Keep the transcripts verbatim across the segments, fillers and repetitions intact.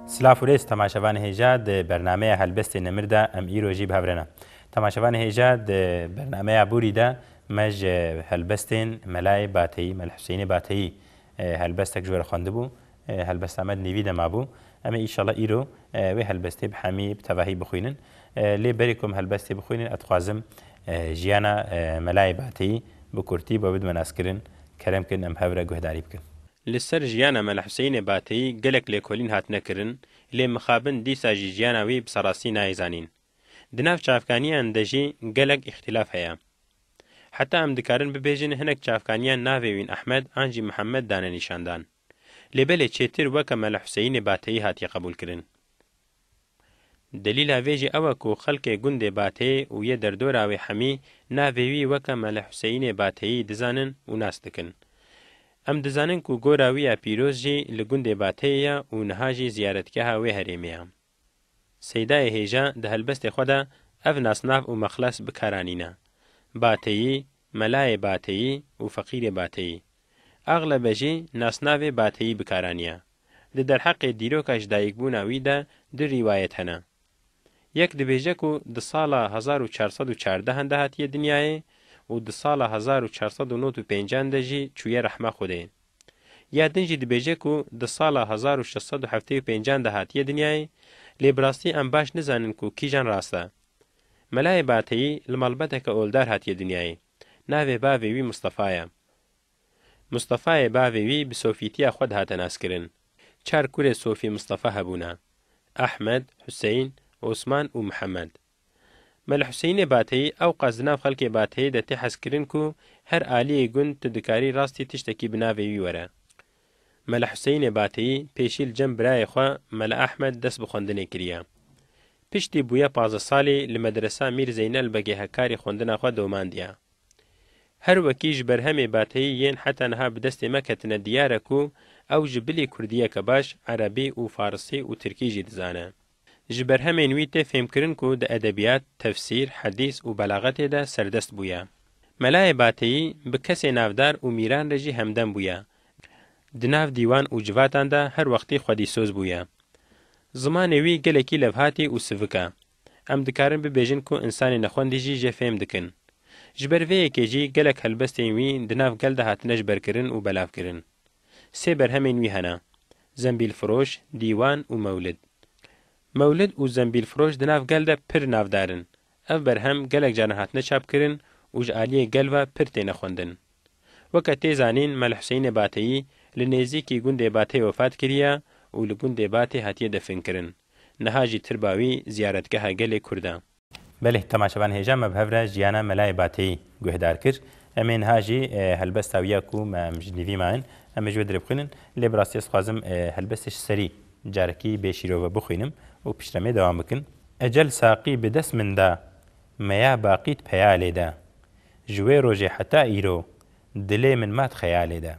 Silav û rêz temaşevanê hêja, di bernameya Helbestê Nemir de em îro jî bi hev re ne. Temaşevanê hêja, di bernameya borî de me ji helbestên Melayê Bateyî, Mel Huseyînê Bateyî, e, helbestek ji we re xwendibû. E, helbesta me di nêvî de mabû. Em ê înşallah îro, e, wê helbestê bi hemî, bi tevahî bixwînin. E, lê berî ku em helbestê bixwînin, ez dixwazim, e, jiyana, e, Melayê Bateyî bi kurtî bi we bidime naskirin. Kerem kin em hev re guhdarî bikin. Li ser jiyana Mele Huseyînê Bateyî gelek lêkolîn hatine kirin, lê mixabin dîsa jî jiyana wî bi serastî nayê zanîn. Di nav çavkaniyan de jî gelek îxtîlaf heye. Heta em dikarin bibêjin hinek çavkaniyan navê wîn Ehmed an jî Mihemed dane nîşandan. Lê belê çêtir weke Mele Huseyînê Bateyî hatiye qebûlkirin. Delîla vê jî ew e ku xelkê gundê Bateyê û yê derdora wê hemî navê wî weke Mele Huseyînê Bateyî dizanin û nas dikin. Em dizanin ku gora wî ya pîroz jî li gundê Bateyê ye û niha jî ziyaretgeha wê herêmê ye. Seydayê hêja di helbestê xwe de ev nasnav û mexles bi kar anîne: Bateyî, Melayê Bateyî û Feqîrê Bateyî. Axlebe jî nasnavê Bateyî bi kar aniye. Di derheqê dîroka ji dayikbûna wî de du rîwayet hene. Yek dibêje ku di sala hezar û çar sed û çardehan de hatiye dinyayê û di sala hezar û çar sed û nod û pêncan de jî çûye rehma Xwedê. Ya din jî dibêje ku di sala hezar û şeş sed û heftê û pêncan de hatiye dinyayê, lê bi rastî em baş nizanin ku kîjan rast e. Melayê Bateyî li malbateke oldar hatiye dinyayê. Navê bavê wî Mistefa ye. Mistefayê bavê wî bi sofîtiya xwe dihate naskirin. Çar kurê Sofî Mistefa hebûne: Ehmed, Huseyn, Osman û Mihemed. Mele Huseyînê Bateyî ewqas di nav xelkê Bateyê de tê hezkirin ku her aliyê gund tu dikarî rastî tiştekî bi navê wî were. Mele Huseyînê Bateyî pêşî li cem birayê xwe Mele Ehmed dest bi xwendinê kiriye. Piştî bûye pazdeh salî li medresa Mîr Zeynel Begê Hekarî xwendina xwe domandiye. Her wekî ji berhemê Bateyî yên heta niha bi destê me ketine diyar e ku ew ji bilî kurdiyeke baş, erebî û farisî û tirkî jî dizane. Ji berhemên wî tê fêmkirin ku di edebiyat, tefsîr, hedîs û belaxetê de serdest bûye. Melayê Bateyî bi kesê navdar û mîran re jî hemdem bûye. Di nav dîwan û civatan de her wextî xwedîsoz bûye. Zimanê wî gelekî levhatî û sivik e. Em dikarin bibêjin ku însanê nexwendî jî jê fêm dikin. Ji ber vê yekê jî gelek helbestên wî di nav gel de hatine jiberkirin û belavkirin. Sê berhemên wî hene: Zembîlfiroş, Dîwan û Mewlid. Mewlid û Zembîlfiroş di nav gel de pir navdar in. Ev berhem gelek caran hatine çapkirin û ji aliyê gel ve pir têne xwendin. Weke tê zanîn, Mel Huseyînê Bateyî li nêzîkî gundê Bateyê wefat kiriye û li gundê Batê hatiye definkirin. Niha jî tirba wî ziyaretgeha gelê Kurd e. Belê, temaşevan hêja me bi hev re jiyana Melayê Bateyî guhdar kir. Em ê niha jî, e, helbesta wî ya ku me em ji nîvî mayîn, em ê ji wê dirê bixwînin. Lê bi rastî ez dixwazim, e, helbestê ji serî carekî bê şîrove bixwînim û piştre em ê dewam bikin. Ecel saqî bi dest min da, meya baqît peyalê de. Ji wê rojê heta îro, dilê min mat xeyalê de.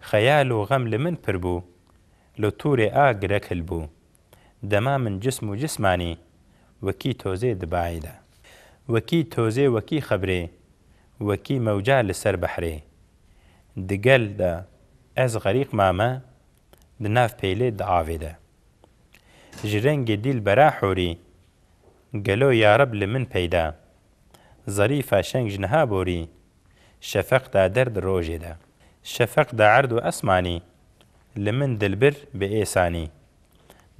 Xeyal û xem li min pir bû, li tûrê a girek hilbû. Dema min cism û cismanî, wekî tozê di bayê de. Wekî tozê, wekî xebrê, wekî mewca li ser behrê. Di gel de ez xerîq mame, di nav peylê di avê de. Ji rengê dîlbera horî, gelo ya Reb li min peyda. Zerîfa şeng ji niha borî, şefeq da der di rojê de. Şefeq da erd û esmanî, li min dilbir bi êsanî.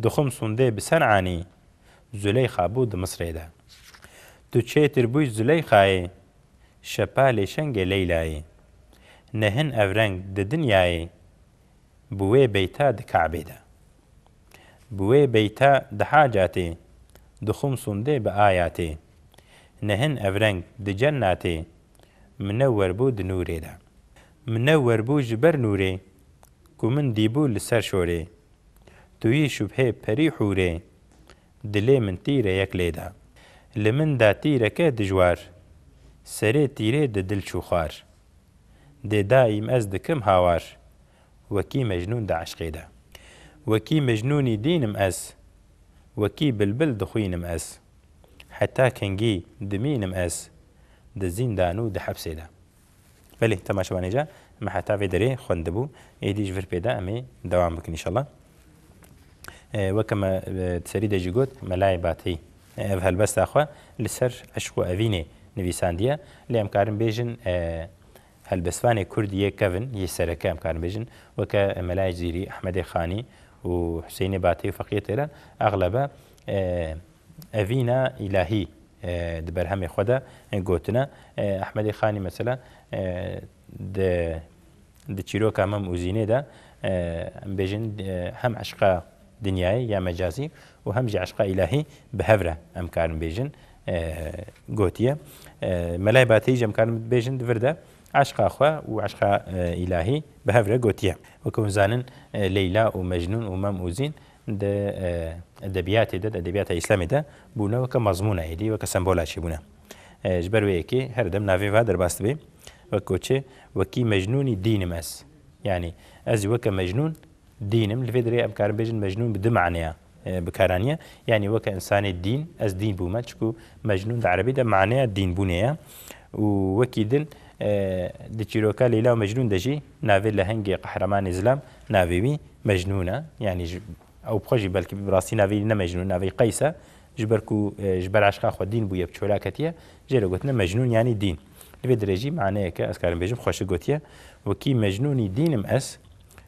Dixwim sûndê bi Sen'anî, Zuleyxa bû di Misrê de. Tu çêtir bûy Zuleyxayê, şepalê şengê Leylayê. Ne hin ev reng di dinyayê, bi wê beyta di Kabê de. Bi wê beyta di hacatê, dixwim sûndê bi ayatê. Ne hin ev reng di cennatê, minewwer bû di nûrê de. Minewwer bû ji ber nûrê, ku min dîbû li ser şorê. Tu yî şubhê perî hûrê, dilê min tîre yek lê da. Li min da tîreke dijwar, serê tîrê di dil çû xwar. Dê daîm ez dikim hawar, wekî Mecnûn di eşqê de. Wekî Mecnûnî dînim ez, wekî bilbil dixwînim ez. Heta kengî dimînim ez, di zîndan û di hepsê de. Belê, temaşevanê ca, me heta vê derê xwendibû. Êdî ji vir pê de em ê dewam bikin înşallah. E, weke me, e, serî de jî got, Melayê Bateyî, e, ev helbesta xwe li ser eşq û evînê nivîsandiye. Lê em karin bêjin, e, helbestvanê Kurd yê kevin, yê sereke em karin bêjin, weke Melayê Cizîrî, Ehmedê Xanî û Huseyinê Bateyî û Feqiyê Têran, exlebe, e, evîna îlahî, e, di berhemê xwe de, e, gotine. E, Ehmedê Xanî mesela, e, di, di çîroka Mem û Zînê de, e, em bêjin, e, hem eşqa dinyayê ya mecazî û hem jî eşqa îlahî bi hev re em karin bêjin, e, gotiye. E, Melayê Bateyî jî em karin bêjin di vir de eşqa xwe û eşqa, e, îlahî bi hev re gotiye. Weke hûn zanin, e, Leyla û Mecnûn û Mem û Zîn di, e, edebiyatê de, di edebiyata Îslamê de bûne weke mazmûna êdî, weke sembola çêbûne. E, ji ber wê yekê her dem navê va derbas dibe. Wek ku çi, wekî Mecnûnî dînim ez. Yanî ez jî weke Mecnûn dînim. Li vê derê em karin bêjin Mecnûn bi du maneya, e, bikaranî ye. Yanî weke însanê dîn, ez dîn bûme. Çiku Mecnûn di erebî de maneya dînbûnê ye. Û wekî din, e, di çîroka Leyla û Mecnûn de jî navê lehengê qehremanê zilam navê wî Mecnûn e. Yanî ji, ew bi xwe jî belkî bi rastî navê wî ne Mecnûn, navê wî Qeys e. Ji ber ku, e, ji ber eşqa xwe dîn bûye, bi çola ketiye, jê re gotine Mecnûn yanî dîn. Li vê derê jî maneyeke, ez karim bêjim, xweşik gotiye. Wekî Mecnûnî dînim ez,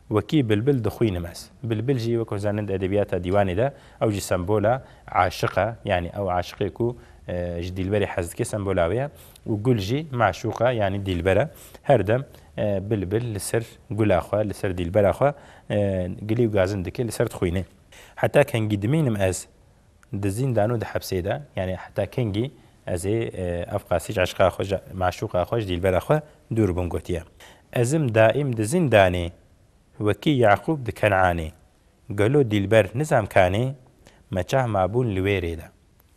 wekî bilbil dixwînim ez. Bilbil jî, wek hûn zanin, di edebiyata dîwanê de, ew jî sembola aşiq e. Yanî ew aşiqê ku, e, ji dîlberê hez dike, sembola wê ye. Û gul jî maşûq e, yanî dîlber e. Her dem, e, bilbil li ser gula xwe, li ser dîlbera xwe, e, gilî û gazin dike, li ser dixwîne. Heta kengî dimînim ez di zîndan û di hepsê de, yanî heta kengî ez ê, e, ev qasî ji eşqa xwe, ji maşûqa xwe, ji dîlbera xwe dûr bim, gotiye. Ez im daîm di zîndanê, wekî Yaqûb di Kenanê. Gelo dîlber nizam kanê, me çav mabûn li wê rê de.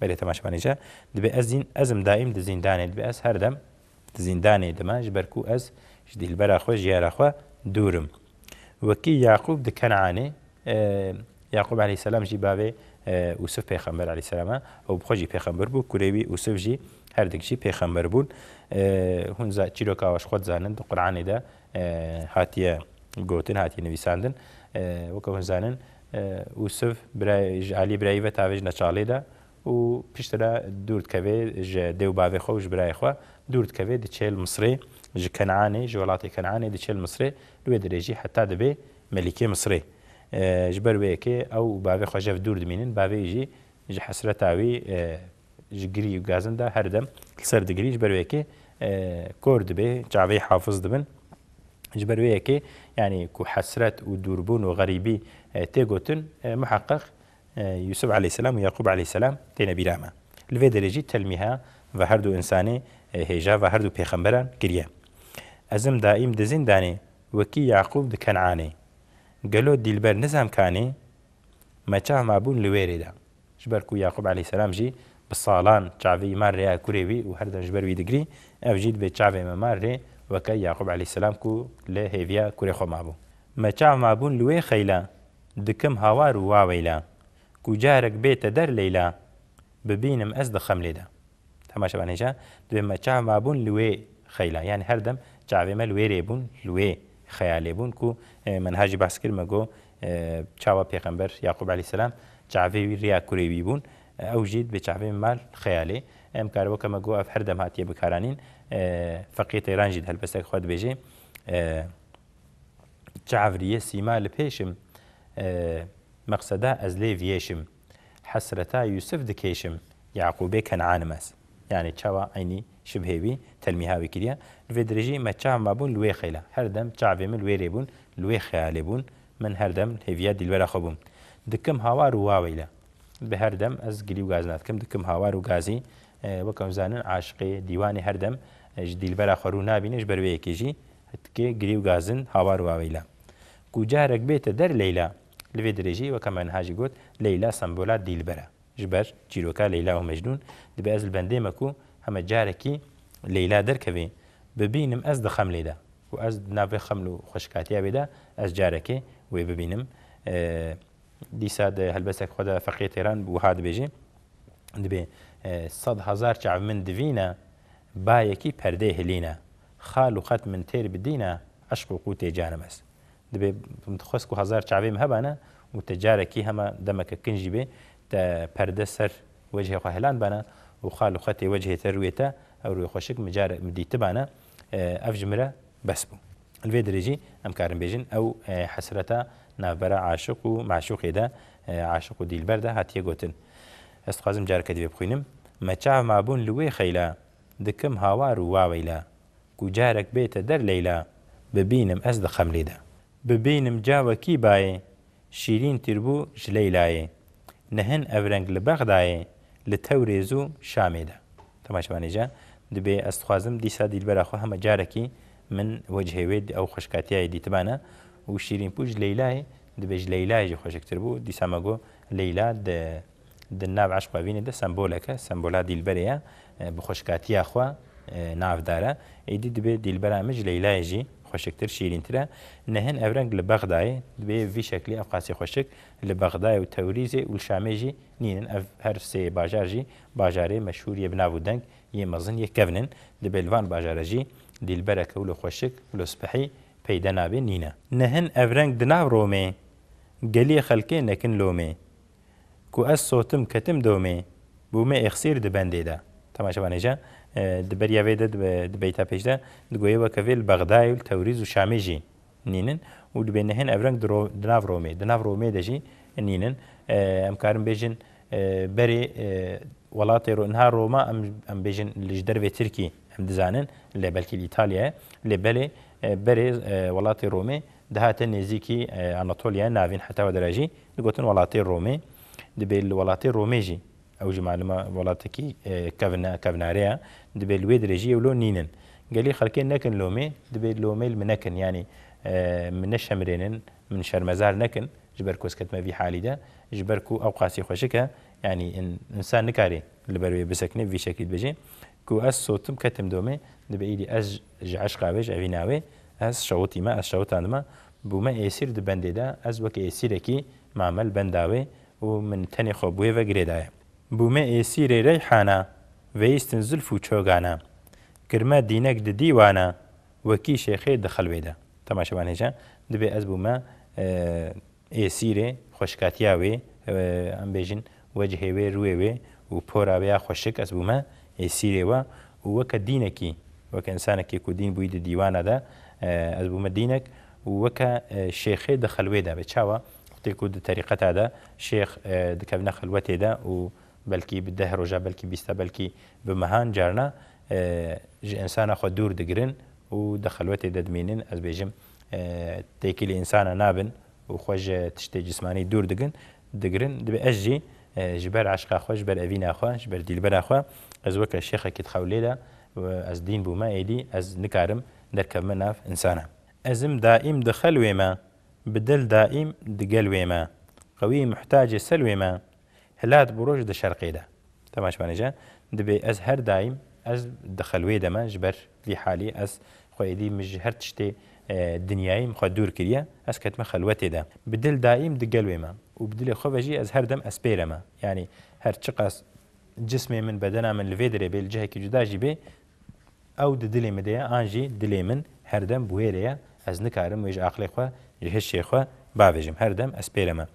Belê temaşevanê ce, dibe ez zîn-, ez im daîm di zîndanê, dibe ez her dem di zîndanê dime, ji ber ku ez ji dîlbera xwe, ji yara xwe dûr im. Wekî Yaqûb di Kenanê, e, Yaqûb aleyhisselam jî bavê, e, Ûsif pêxember aleyhisselam e. Ew bi xwe jî pêxember bû, kurê wî Ûsif jî her dik jî pêxember bûn. E, hûn za-, çîroka wan ji xwe dizanin, di Quranê de, e, hatiye gotin, hatiye nivîsandin. E, weke hûn zanin, e, Ûsif birayê, ji alî birayî ve tavêjine çalê de û piştre dûr dikeve ji dê û bavê xwe û ji birayê xwe, dûr dikeve diçe li Misrê, ji Kenanê, ji welatê Kenanê diçe li Misrê, li wê derê jî heta dibe melikê Misrê. E, ji ber wê yekê ew û bavê xwe ji hev dûr dimînin, bavê jî ji hesreta wî, e, ji girî û gazin de her dem li ser digirî, ji ber wê yekê, e, kor dibe, çavê hafiz dibin. Ji ber wê yekê, yanî ku hesret û dûrbûn û xerîbî, e, tê gotin, e, muheqeq, e, Yûsif aleyhisselam û Yaqûb aleyhisselam têne bîra me. Li vê derê jî telmîha ve her du însanê, e, hêja ve her du pêxemberan kiriye. Ez im daîm di zîndanê, wekî Yaqûb di Kenanê. Gelo dîlber nizam kanê, me çav mabûn li wê rê de. Ji ber ku Yaqûb aleyhisselam jî bi salan çavê wî ma rêya kurê wî û her dem ji ber wî digirî, ev jî dibe çavê me ma rê weke Yaqûb aleyhisselam ku li hêviya kurê xwe mabû. Me çav mabûn li wê xeyla, dikim hawar û waweyla. Ku carek bête der Leyla, bibînim ez di xemlê de. Temaşevanê ce, dibê me çav mabûn li wê xeyla. Yanî her dem çavê me li wê rê bûn, li wê xeyalê bûn ku, e, me niha jî behs kir, me got, e, çawa pêxember Yaqûb aleyhisselam çavê wî rêya kurê wî bûn, e, ew jî dibê çavê me mal xeyalê. Em kar weke me got ev her dem hatiye bikaranîn. E, Feqiyê Teyran jî di helbestek xwe dibêje, e, Çav riyê sîma li pêşim, e, meqseda ez lê viyêşim. Hesreta Yûsif dikêşim, Yaqûbê Kenanim ez. Yanî çawa eynî şibhê wî, telmîha wî kiriye. Li vê dirêjî me çav mabûn li wê xeyla. Her dem çavê min li wê rê bûn, li wê xeyalê bûn. Min her dem hêviya dîlbera xwe bûm. Dikim hawar û waweyla. Bi her dem ez gilî û gazina dikim, dikim hawar û gazî. E, weke em zanin, aşiqê dîwanê her dem, e, ji dîlbera xwe rû nabîne, ji ber wê yekê jî dike gilî û gazin hawar û waweyla. Ku carek bête der Leyla, li vê dirêjî, weke me niha jî got, Leyla sembola dîlber e. Ji ber çîroka Leyla û Mecnûn, dibe ez li bendê me ku heme carekî Leyla derkeve, bibînim ez di xemlê de. Û ez di nav vê xeml û xweşikatiya wê de ez carekê wê bibînim. E, Dîsa di helbestek xwe de Feqiyê Têran wiha dibêje, dibê, e, sed hezar çav min divîne, bayekî perdê hilîne, xal û xet min têr bi dîne, eşq û qûtê canim ez. Dibê min dixwest ku hezar çavê min hebane û te carekî hema demeke kin jî bê, te perde ser wecihê xwe helandbane û xal û xetê wecihê te rûyê te, ew rûyê xweşik min carek min dîtibane, e, ev ji min re bes bû. Li vê dirê jî em karin bêjin ew, e, hesreta navbera aşiq û meşûqê de, e, aşiq û dîlber de hatiye gotin. Ez dixwazim careke dî vê bixwînim. Me çav mabûn li wê xeyla, dikim hawar û waweyla. Ku carek bête der Leyla, bibînim ez di xemlê de. Bibînim cawekî bayê, şîrîntir bû ji Leylayê. Nihin ev reng li Bexdayê, li Tewrêz û Şamê de. Temaşevanê ca, dibê ez dixwazim dîsa dîlbera xwe hema carekî min wecihê wê ew xweşkatiyayê dîtibane û şîrîn bû ji Leylayê, dibê ji Leylayê jî xweşiktir bû. Dîsa me got Leyla di, di nav eşq û evînê de sembolek e, sembola dîlberê ye, e, bi xweşkatiya xwe, e, navdar e. Êdî dibê dîlbera min ji Leylayê jî xweşiktir, şîrîntir e. Nihin ev reng li Bexdayê, dibê vî şeklî ev qasî xweşik li Bexdayê û Tewrîzê û li Şamê jî nînin. Ev her sê bajar jî bajarê meşhûr yê bi nav û deng, yê mezin, yê kevn in. Dibê li van bajara jî dîlbereke wilo xweşik, wilo spehî peyde nabe, nîne. Nihin ev reng di nav Romê, gelî xelkê nekin lomê. Ku ez sotim ketim domê, bûme êxsîr di bendê de. Temaşevanê ca, e, di beriya vê de, di, di beyta pêş de, digoyê weke vê li Bexdayê û li Tewrîz û Şamê jî nînin û dibê nihin ev reng di ro-, di nav Romê, di nav Romê de jî nînin. E, em karin bêjin, e, berê, e, welatê Ro-, niha Roma em, em bêjin li ji dervê Tirkî em dizanin, lê belkî li Îtalya ye. Lê belê, e, berê, e, welatê Romê dihate nêzîkî, e, Anatoliya navîn, heta we dera jî digotin welatê Romê. Dibê li welatê Romê jî, ew jî malûm e welatekî, e, kevne-, kevnare ye. Dibê li wê dirê jî ew lo nînin. Gelî xelkê nekin lomê, dibê lomê li min nekin. Yanî, e, min neşemirênin, min şermezar nekin, ji ber ku ez ketime vî halî de, ji ber ku ew qasî xweşik e, yanî in-, însan nikare li ber wê bisekine, vî şeklî dibêje. Ku ez sotim ketim domê, dibê îdî ez ji eşqa wê, ji evîna wê, ez şewitîme, ez şewitandime, bûme êsîr di bendê de, ez weke êsîrekî mame li benda wê û min tenê xwe bi wê ve girê daye. Bûme êsîrê reyhana, veyistin zilf û çogana, kirme dînek di dîwana, wekî şêxê di xelwê de. Temaşevanê ca, dibê ez bûme, e, êsîrê xweşkatiya wê, e, em bêjin wecihê wê, rûyê wê û pora wê ya xweşik, ez bûme êsîrê we û weke dînekî, weke însanekî ku dîn bûyî di dîwana de, e, ez bûme dînek û weke, e, şêxê di xelwê de be. Çawa? Wextê ku di terîqeta de şêx, e, dikevne xelwetê de û belkî bi deh roja, belkî bîsta, belkî bi mehan carna, e, ji însana xwe dûr digirin û di xelwetê de dimînin, ez bêjim, e, têkilî însana nabin û xwe ji tiştê cismanî dûr digin, digirin. Dibê ez jî, e, ji ber eşqa xwe, ji ber evîna xwe, ji ber dîlbera xwe, ez weke şêxekî di xewlê de, e, ez dîn bûme, êdî ez nikarim derkevime nav însana. Ez im daîm di xelwê me, bi dil daîm di gel wê me. Qewî muhtacê selwê me, hilat bi roj di şerqê de. Temaşevanê ca, dibê ez her daîm, ez di xelwê de me, ji ber vî halî ez xwe êdî min ji her tiştê, e, dinyayî min xwe dûr kiriye, ez ketime xelwetê de. Bi dil daîm di gel wê me û bi dilê xwe ve jî ez her dem ez pê re me. Yanî her çiqas cismê min, bedena min li vê dirê bê, li cihekî cuda jî bê, ew di dilê min de ye, an jî dilê min her dem bi wê re ye. Ez nikarim wê ji aqilê xwe, ji hişê xwe bavêjim. Her dem ez pê re me.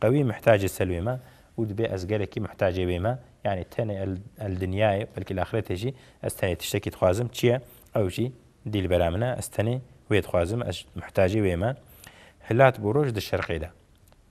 Qewî muhtacê selwê me û dibê ez gelekî muhtacê wê me. Yanî tenê el, el dinyayê, belkî li axretê jî ez tenê tiştekî dixwazim. Çi ye? Ew jî dîlbera min e. Ez tenê wê dixwazim, ez muhtacê wê me. Hilat bû roj di şerqê de.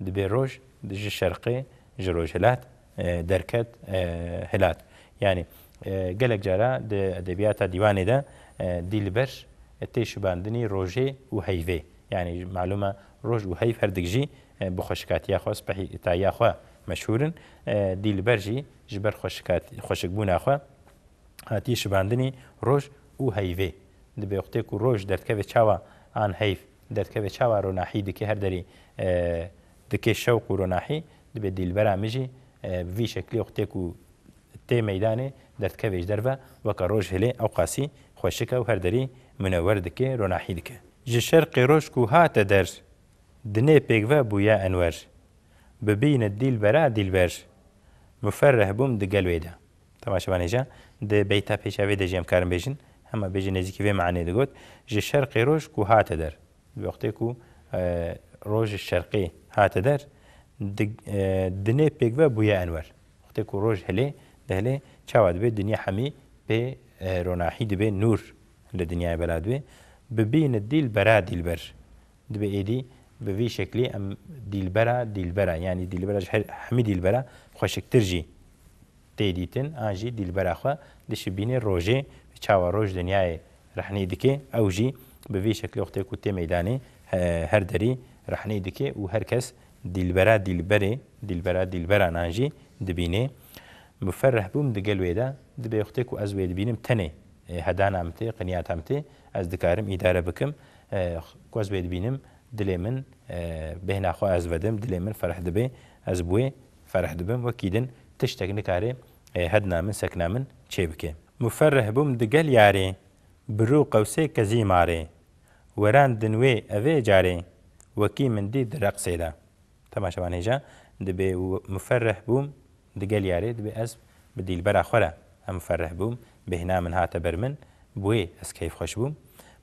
Dibê roj ji şerqê, ji rojhilat, e, derket, e, hilat. Yanî, e, gelek cara di edebiyata dîwanê de, e, dîlber, e, tê şibandinî rojê û heyvê. Yanî, malûm e, roj û heyv herdik jî, e, bi xweşikatiya xwe, spehîtayiya xwe meşhûr in. E, dîlber jî ji ber xweşikat-, xweşikbûna xwe hatiye şibandinî roj û heyvê. Dibê wextê ku roj derdikeve çawa an heyv derdikeve çawa ronahî dike her derî, e, dike şewq û ronahî, dibê dîlbera min jî, e, bi vî şeklî wextê ku tê meydanê derdikeve ji derve weke roj hilê ew qasî xweşik e û her derî minewer dike, ronahî dike. Ji şerqê roj ku hate der, dinê pêkve bûye enwer. Bibîne dîlbera dîlber, muferreh bûm di gel wê de. Temaşevanê ca, di beyta pêşa vê de jî em karin bêjin, hema bêjin nêzîkî vê manê digot, ji şerqê roj ku hate der. Di wextê ku, e, roj şerqê hate der, di, e, dinê pêk ve bûye enwer. Wextê ku roj hilê, dihilê, çawa dibe dinya hemî pê, e, ronahî dibe, nûr li dinyayê bela dibe. Bibîne dîlbera dîlber. Dibe êdî bi vî şeklî em dîlbera dîlbera, yanî dîlbera ji her, hemî dîlbera xweşiktir jî tê dîtin, an jî dîlbera xwe dişibîne rojê, çawa roj dinyayê rehnî dike, ew jî bi vî şeklî wextê ku tê meydanê, he-, her derî rehnî dike û her kes dîlbera dîlberê, dîlbera dîlberan an jî dibîne. Muferreh bûm digel wê de, dibê wextê ku ez wê dibînim tenê, e, hedana min tê, qinyata min tê, ez dikarim îdare bikim. E, ku ez wê dibînim, dilê min, e, bêhna xwe ez vedim, dilê min fereh dibe, ez bi wê fereh dibim. Wekî din tiştek nikare, e, hedna min, sekna min çê bike. Muferreh bûm digel yarê, bi rû qewsê kezî marê. Weran din wê evê carê, wekî min dî di reqsê de. Temaşevan hêja, dibê û muferreh bûm digel yarê, dibê ez bi dîlbera xwe re em muferreh bûm, bêhna min hate ber min, bi wê ez keyfxweş bûm.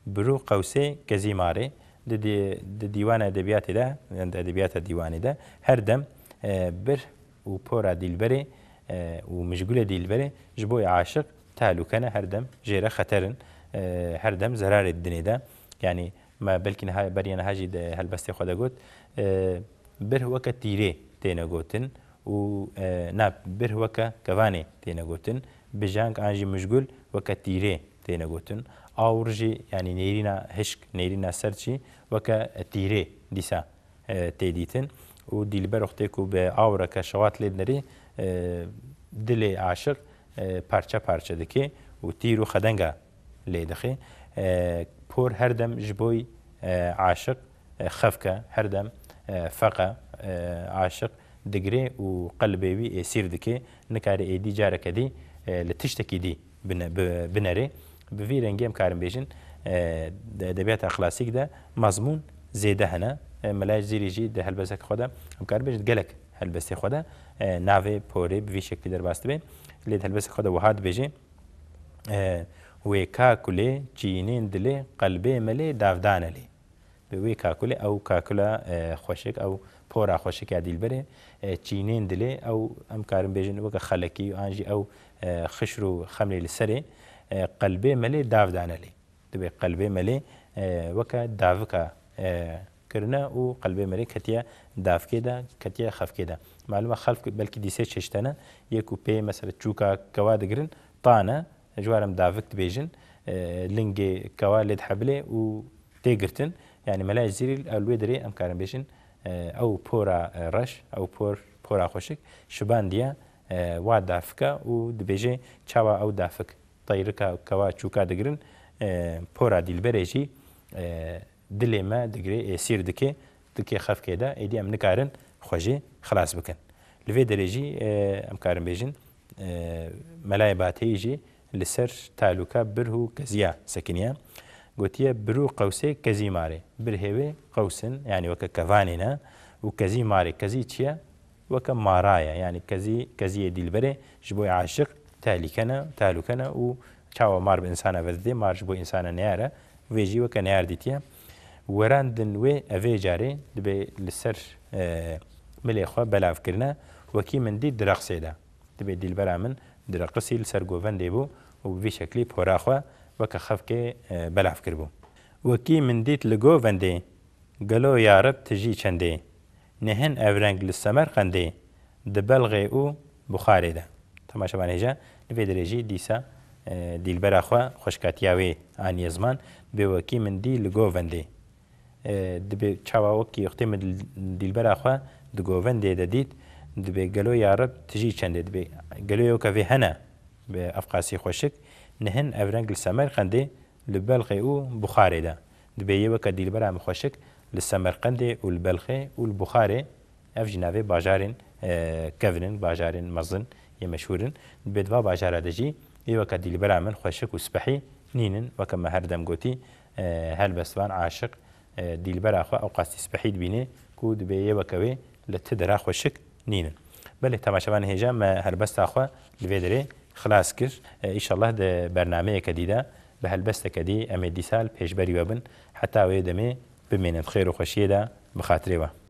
Bi rû qewsê kezî marê, di dî-, di dîwana edebiyatê de, yan di edebiyata dîwanê de, her dem, e, birh û pora dîlberê, e, û mijgulê dîlberê ji bo aşiq tehlûke ne, her dem jê re xeter in, e, her dem zerarê didinê de. Yanî me belkî niha, beriya niha jî di helbestê xwe de got, e, birh weke tîrê têne gotin û, e, na, birh weke kevanê têne gotin, bijang an jî mijgul weke tîrê têne gotin. Awr jî, yanî nêrîna hişk, nêrîna serd jî weke tîrê dîsa, e, tê dîtin û dîlber wextê ku bi awreke şewat lê dinerî, e, dilê aşiq, e, parçe parçe dike û tîr û xedenga lê dixe. E, por her dem ji boy, e, aşiq, e, xefke, her dem, e, feqe, e, aşiq digire û qelbê wî êsîr dike, nikare êdî careke dî, e, li tiştekî dî bine-, bi-, binerê. Bi vî rengî em karin bêjin, e, di edebiyata klasîk de mazmûn zêde hene. E, Mela Cizîrî jî di helbestek xwe de, em karin bêjin, gelek helbestê xwe de, e, navê porê bi vî şeklî derbas dibe. Lê di helbestek xwe de wiha dibêje, e, wê kakulê çînên dilê qelbê me lê davdane lê. Bi wê kakulê, ew kakula, e, xweşik, ew pora xweşik ya dîlberê, e, çînên dilê, ew em karin bêjin weke xelekî, an jî ew, e, xişr û xemlê li serê, e, qelbê me lê dav dane lê. Dibê qelbê me lê, e, weke davika, e, kirine û qelbê me lê ketiye davkê de, ketiye xefkê de. Malûm e xelk belkî dîsê çeşte ne, yê ku pê mesela çûka kewa digirin, tane, ji wan re em davik dibêjin, e, lingê kewa lê dihebilê û tê girtin. Yanî Mela Cizîrî ew li wê derê em karin bêjin, e, ew pora, e, reş, ew por, pora xweşik, şibandiye, e, wa davika û dibêje çawa ew davik teyrika kewa çûka digirin, e, pora dîlberê jî, e, dilê me digire, êsîr dike, dike xefkê de, êdî em nikarin xwe jê xilas bikin. Li vê derê jî, e, em karin bêjin, e, Melayê Bateyî jî li ser talûka birh û keziya sekiniye. Gotiye, birû qewsê kezî marê. Birhê wê qews in, yanî weke kevanê ne, û kezî marê. Kezî çi ye? Weke mara ye. Yanî kezî, keziyê dîlberê ji bo aşiq tehlîke ne, tehlûke ne û çawa mar bi însana vedidê, mar ji bo însana neyar e. Vê jî weke neyar dîtiye. Weran din wê evê carê dibê li ser, e, milê xwe belav kirine, wekî min dî di reqsê de. Dibê dîlbera min direqisî, li ser govendê bû û bi vî şeklî pora xwe weke xefkê, e, belav kiribû. Wekî min dît li govendê, gelo ya Reb tijî çendê, nihin ev reng li Semerqendê, di belxê û buxarê de. Temaşevan hêja, li vê derê jî dîsa, e, dîlbera xwe xweşkatiya wê aniye ziman, dibê wekî min dî li govendê. E, dibê çawa wekî wextê min dil-, dîlbera xwe di govendê de dît, dibê gelo ya Reb tijî çendê, dibê gelo yewka vê hene bi ev qasî xweşik, nihin ev reng li Semerqendê, li Belxê û Buxarê de. Dibê yê weke dîlbera min xweşik li Semerqendê û li Belxê û li Buxarê, ev jî navê bajarên, e, kevn in, bajarên mezin yê meşhûr in. Dibê di va bajara de jî yê weke dîlbera min xweşik û spehî nînin, weke me her dem gotî, e, helbestvan, aşiq, e, dîlbera xwe ew qasî spehî dibîne ku dibê yê weke wê li ti dera xweşik nînin. Belê, temaşevanê hêja, me helbesta xwe li vê derê xilas kir. E, îşallah di bernameyeke dî de bi helbesteke dî em ê dîsa li pêşberî we bin. Heta wê demê Bimînin xêr û xweşiyê de, bi xatirê we.